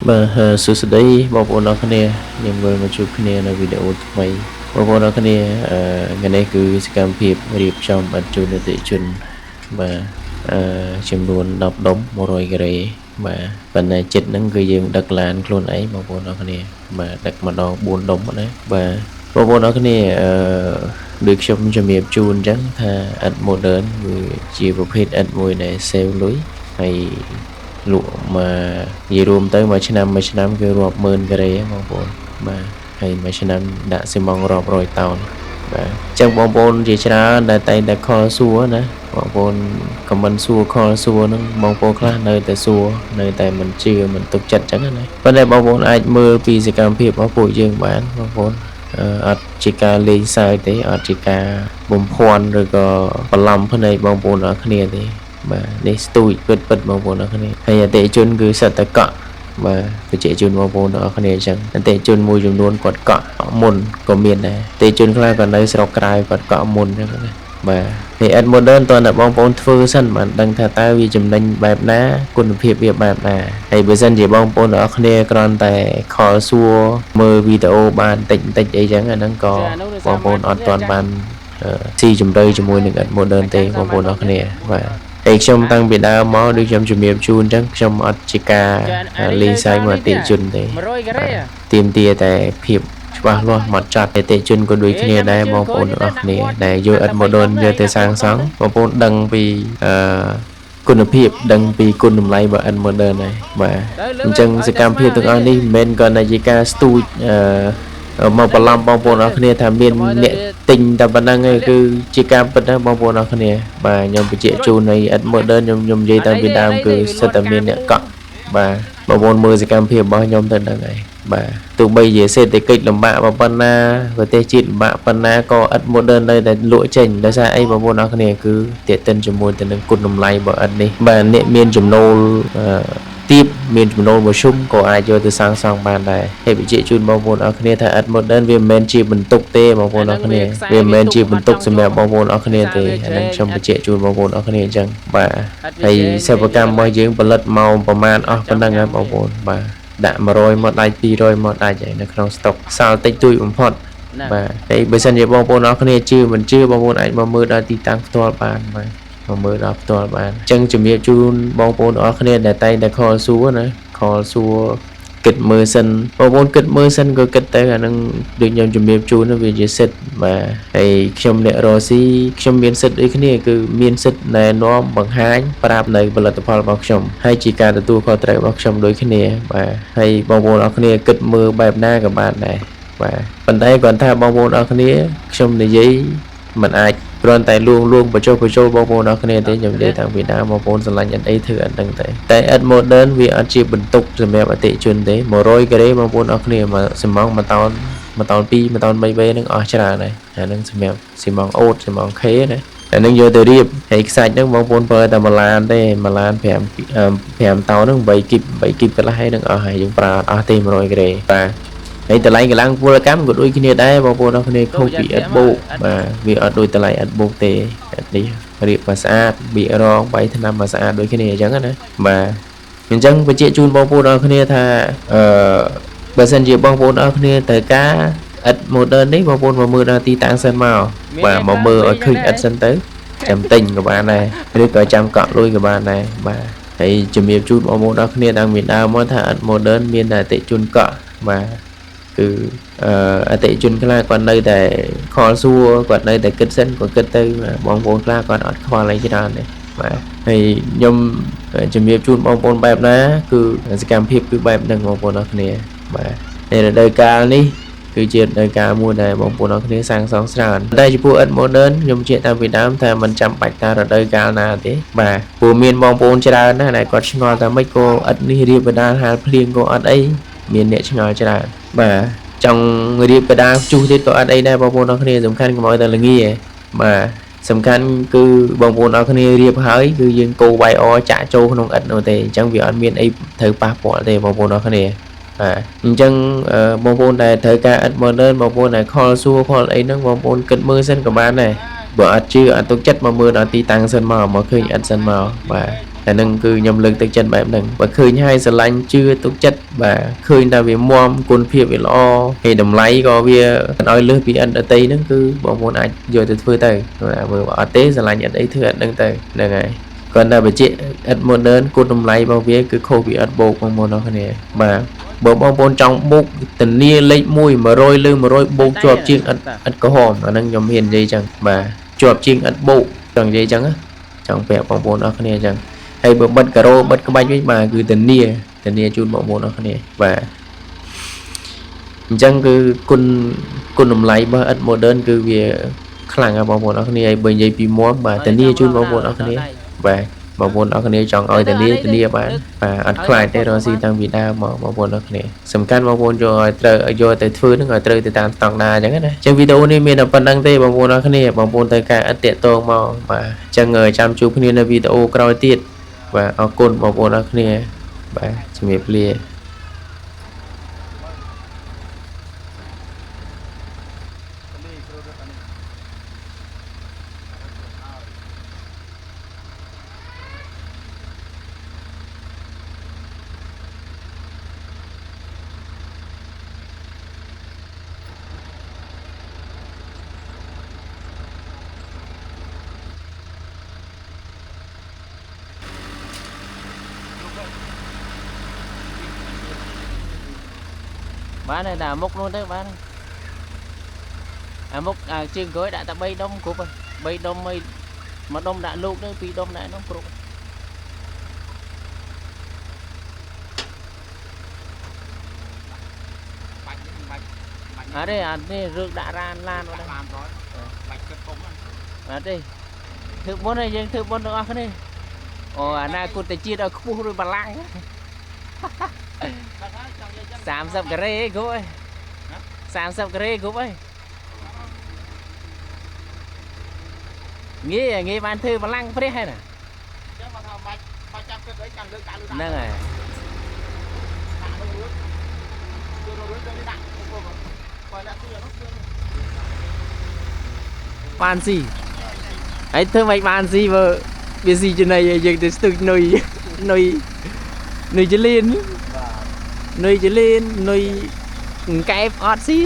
បាទសួស្តីបងប្អូនអរគ្នាយើងវិលមកជួបគ្នានៅវីដេអូថ្មីបងប្អូនអរគ្នាអឺថ្ងៃនេះគឺសកម្មភាពរៀបចំឥដ្ឋជូនអតិថិជនបាទអឺចំនួន10ដុំ100ការ៉េបាទប៉ុន្តែចិត្តហ្នឹងគឺយើងដឹកឡានខ្លួនឯងបងប្អូនអរគ្នាបាទដឹកម្ដង4ដុំណាបាទបងប្អូនអរគ្នាអឺដូចខ្ញុំជំរាបជូនអញ្ចឹងថាឥដ្ឋ modern គឺជាប្រភេទឥដ្ឋមួយដែលសេវលុយហើយលក់មកនិយាយរួមទៅមួយឆ្នាំមួយឆ្នាំគឺរាប់ម៉ឺនការ៉េបងប្អូនបាទហើយមួយឆ្នាំដាក់ស៊ីម៉ងរាប់រយតោនបាទអញ្ចឹងបងប្អូនជាច្រើនដែលតែងតែ call សួរណាបងប្អូន comment សួរ call សួរហ្នឹងបងប្អូនខ្លះនៅតែសួរនៅតែមិនជឿមិនទុកចិត្តអញ្ចឹងណាប៉ុន្តែបងប្អូនអាចមើលពីសកម្មភាពរបស់ពួកយើងបានបងប្អូនអត់ជាការលេងសើចទេអត់ជាការបំភាន់ឬក៏បន្លំភ្នែកបងប្អូនអរគ្នាទេបាទនេះស្ទូចពិតពិតបងប្អូនអរគ្នាហើយអតិថិជនគឺសិតតែកក់បាទប្រជាជនបងប្អូនអរគ្នាអញ្ចឹងអតិថិជនមួយចំនួនគាត់កក់មុនក៏មានដែរអតិថិជនខ្លះក៏នៅស្រុកក្រៅគាត់កក់មុនអញ្ចឹងណាបាទនេះ ឥដ្ឋ modern តើតែបងប្អូនធ្វើសិនបានដឹងថាតើវាចំណេញបែបណាគុណភាពវាបែបណាហើយបើសិនជាបងប្អូនទាំងអស់គ្នាគ្រាន់តែ call សួរមើលវីដេអូបានតិចតិចអីចឹងអាហ្នឹងក៏បងប្អូនអត់ទាន់បានស៊ីជម្រៅជាមួយនឹង ឥដ្ឋ modern ទេបងប្អូនអរគ្នាបាទហើយខ្ញុំតាំងពីដើមមកដូចខ្ញុំជំរាបជូនអញ្ចឹងខ្ញុំអត់ជាការលេងសើចមកអតិថិជនទេ 100ការ៉េ ទាមទារតែភាពច្បាស់លាស់មកចាត់អតិថិជនក៏ដូចគ្នាដែរបងប្អូនទាំងអស់គ្នាដែលយកឥដ្ឋ modern យកទៅសាងសង់បងប្អូនដឹងពីអឺគុណភាពដឹងពីគុណតម្លៃរបស់ឥដ្ឋ modern ហើយបាទអញ្ចឹងសកម្មភាពទាំងអស់នេះមិនមែនគ្រាន់តែជាការស្ទូចអឺមកបន្លំបងប្អូនអរគ្នាថាមានអ្នកទិញតែប៉ុណ្្នឹងឯងគឺជាការពិតណាបងប្អូនអរគ្នាបាទខ្ញុំបញ្ជាក់ជូននៃឥដ្ឋ modern ខ្ញុំខ្ញុំនិយាយតាំងពីដើមគឺសិតតែមានអ្នកកក់បាទបងប្អូនមើលសកម្មភាពរបស់ខ្ញុំទៅហ្នឹងហើយបាទទោះបីជាសេដ្ឋកិច្ចលំបាកប៉ុណ្ណាប្រទេសជាតិលំបាកប៉ុណ្ណាក៏ឥដ្ឋ modern នៅតែលក់ចេញដោយសារអីបងប្អូនអរគ្នាគឺទាក់ទិនជាមួយទៅនឹងគុណតម្លៃរបស់ឥដ្ឋនេះបាទអ្នកមានចំណូលអឺទៀបមានចំណូលមធ្យមក៏អាចយកទៅសាងសង់បានដែរហើយបញ្ជាក់ជូនបងប្អូនអរគ្នាថាឥដ្ឋ modern វាមិនមែនជាបន្ទុកទេបងប្អូនអរគ្នាវាមិនមែនជាបន្ទុកសម្រាប់បងប្អូនអរគ្នាទេអានឹងខ្ញុំបញ្ជាក់ជូនបងប្អូនអរគ្នាអញ្ចឹងបាទហើយសិប្បកម្មរបស់យើងផលិតមកប្រមាណអស់ប៉ុណ្ណឹងហើយបងប្អូនបាទដាក់100មកដាច់200មកដាច់ហើយនៅក្នុងស្តុកសល់តិចតួចបំផុតបាទហើយបើសិនជាបងប្អូនអរគ្នាជឿមិនជឿបងប្អូនអាចមកមើលដល់ទីតាំងផ្ទាល់បានបាទមកមើលដល់ផ្ទាល់បានអញ្ចឹងជំរាបជូនបងប្អូនអរគ្នាដែលតែងតែ call សួរណា call សួរគិតមើលសិនបងប្អូនគិតមើលសិនក៏គិតទៅអានឹងដូចខ្ញុំជំរាបជូនវាជាសិទ្ធបាទហើយខ្ញុំអ្នករកស៊ីខ្ញុំមានសិទ្ធដូចគ្នាគឺមានសិទ្ធណែនាំបង្ហាញប្រាប់នៅផលិតផលរបស់ខ្ញុំហើយជាការទទួលខុសត្រូវរបស់ខ្ញុំដូចគ្នាបាទហើយបងប្អូនអរគ្នាគិតមើលបែបណាក៏បានដែរបាទប៉ុន្តែគាត់ថាបងប្អូនអរគ្នាខ្ញុំនិយាយមិនអាចគ្រាន់តែលួងលួងបញ្ចុះបញ្ចូលបងប្អូនអរគ្នាទេខ្ញុំនិយាយតាំងពីដើមបងប្អូនស្រឡាញ់ឥដ្ឋអីធ្វើឥដ្ឋហ្នឹងតែតែឥដ្ឋ modern វាអត់ជាបន្ទុកសម្រាប់អតិថិជនទេ100ការ៉េបងប្អូនអរគ្នាមកស៊ីម៉ង1តោន1តោន2 1តោន3 3ហ្នឹងអស់ច្រើនហើយអាហ្នឹងសម្រាប់ស៊ីម៉ងអូតស៊ីម៉ងខេណាអាហ្នឹងយកទៅរៀបហើយខ្សាច់ហ្នឹងបងប្អូនប្រើតែមួយឡានទេមួយឡាន5 5តោនហ្នឹង8គីប8គីបកន្លះហើយហ្នឹងអស់ហើយយើងប្រើអត់អស់ទេ100ការ៉េបាទហើយតម្លៃកម្លាំងពលកម្មក៏ដូចគ្នាដែរបងប្អូនអរគ្នាខុសពីឥដ្ឋបូកបាទវាអត់ដូចតម្លៃឥដ្ឋបូកទេឥដ្ឋនេះរៀបមកស្អាតបៀករងបាយថ្នាំមកស្អាតដូចគ្នាអញ្ចឹងណាបាទអញ្ចឹងបញ្ជាក់ជូនបងប្អូនអរគ្នាថាអឺបើសិនជាបងប្អូនអរគ្នាត្រូវការឥដ្ឋ modern នេះបងប្អូនមកមើលដល់ទីតាំងសិនមកបាទមកមើលឲ្យឃើញឥដ្ឋសិនទៅចាំទិញក៏បានដែរឬក៏ចាំកក់លុយក៏បានដែរបាទហើយជំរាបជូនបងប្អូនអរគ្នាតាំងពីដើមមកថាឥដ្ឋ modern មានតែអតិជនកក់បាទគឺអតិជនខ្លះគាត់នៅតែ call សួរគាត់នៅតែគិតសិនគាត់គិតទៅបងប្អូនខ្លះគាត់អត់ខ្វល់អីច្រើនទេបាទហើយខ្ញុំជំរាបជូនបងប្អូនបែបណាគឺសកម្មភាពគឺបែបហ្នឹងបងប្អូនអរគ្នាបាទនៅរដូវកាលនេះគឺជារដូវកាលមួយដែលបងប្អូនអរគ្នាសាងសង់ច្រើនតែចំពោះឥដ្ឋ modern ខ្ញុំជឿតាមពីដើមថាមិនចាំបាច់តារដូវកាលណាទេបាទព្រោះមានបងប្អូនច្រើនណាស់ដែលគាត់ឆ្ងល់ថាម៉េចក៏ឥដ្ឋនេះរៀបបដាលហាលភ្លៀងក៏អត់អីមានអ្នកឆ្ងល់ច្រើនបាទចង់រៀបកដាលជុះទៀតក៏អត់អីដែរបងប្អូនអរគ្នាសំខាន់កុំឲ្យតែល្ងាបាទសំខាន់គឺបងប្អូនអរគ្នារៀបហើយគឺយើងកូរបាយអចាក់ចូលក្នុងឥដ្ឋនោះទេអញ្ចឹងវាអត់មានអីត្រូវប៉ះពាល់ទេបងប្អូនអរគ្នាបាទអញ្ចឹងបងប្អូនដែលត្រូវការឥដ្ឋ modern បងប្អូនដែល call សួរ call អីហ្នឹងបងប្អូនគិតមើលសិនក៏បានដែរបើអត់ជឿអត់ទុកចិត្តមកមើលដល់ទីតាំងសិនមកមកឃើញឥដ្ឋសិនមកបាទ តែនឹងគឺខ្ញុំលើកទឹកចិត្តបែបហ្នឹងបើឃើញហើយស្រឡាញ់ជឿទុកចិត្ត បាទឃើញថាវាមាំគុណភាពវាល្អហើយតម្លៃក៏វាឲ្យលើសពីឥដ្ឋដទៃហ្នឹងគឺបងប្អូនអាចយកទៅធ្វើទៅបាទបើអត់ទេស្រឡាញ់ឥដ្ឋអីធ្វើឥដ្ឋហ្នឹងទៅហ្នឹងហើយគ្រាន់តែបញ្ជាក់ឥដ្ឋ modern គុណតម្លៃរបស់វាគឺខុសពីឥដ្ឋបូកបងប្អូនអរគ្នាបាទបើបងប្អូនចង់បូកធានាលេខ1 100លើ100បូកជាប់ជាងឥដ្ឋឥដ្ឋក្រហមអាហ្នឹងខ្ញុំហ៊ាននិយាយចឹងបាទជាប់ជាងឥដ្ឋបូកចង់និយាយចឹងណាចង់ប្រាប់បងប្អូនអរគ្នាចឹងហើយបើបិទការ៉ូបិទក្បាច់វិញបាទគឺធានាធានាជូនបងប្អូនអរគ្នាបាទអញ្ចឹងគឺគុណគុណតម្លៃរបស់ឥដ្ឋ modern គឺវាខ្លាំងណាស់បងប្អូនអរគ្នាហើយបើនិយាយពីមាំបាទធានាជូនបងប្អូនអរគ្នាបាទបងប្អូនអរគ្នាចង់ឲ្យធានាធានាបានបាទអត់ខ្លាចទេរកស៊ីតាំងពីដើមមកបងប្អូនអរគ្នាសំខាន់បងប្អូនយកឲ្យត្រូវយកទៅធ្វើនឹងឲ្យត្រូវទៅតាមស្តង់ដារអញ្ចឹងណាអញ្ចឹងវីដេអូនេះមានតែប៉ុណ្្នឹងទេបងប្អូនអរគ្នាបងប្អូនត្រូវការឥដ្ឋតាក់ទងមកបាទអញ្ចឹងចាំជួបគ្នានៅវីដេអូក្រោយទៀតបាទអរគុណបងប្អូនអរគ្នាបាទជំរាបលា បានហើយតែអាមុខនោះទៅបានហើយអាមុខអាជើងក្រោយដាក់តែ3ដុំគ្រប់ហើយ3ដុំអីមួយដុំដាក់លោកទៅ2ដុំដាក់នោះគ្រប់ បាច់នេះបាច់បាច់ អត់ទេអានេះរឿងដាក់រានឡានអត់ទេ ឡានរយបាច់គិតកុំហ្នឹង អត់ទេធ្វើបុណ្យហើយយើងធ្វើបុណ្យទាំងអស់គ្នាអូអនាគតជាតិឲ្យខ្ពស់ដូចបលាំង ដល់ហើយចង់និយាយចឹង 30ការ៉េអីគ្រប់ហើយ30ការ៉េគ្រប់ហើយងាយងាយបានធ្វើបលាំងព្រះហើយណា ចឹងមកថាបាច់បាច់ចាំគិតអីចាំលើកដាក់លើដាក់ ហ្នឹងហើយ ដាក់នោះរួចគឺរួចទៅដាក់បើដាក់ទីនោះគឺ បានស៊ីហើយធ្វើមិនបានស៊ីបើវាស៊ីចំណីឲ្យយើងទៅស្ទុចនុយនុយនុយចលៀន បាទ នុយចលៀននុយអង្កែបអត់ស៊ី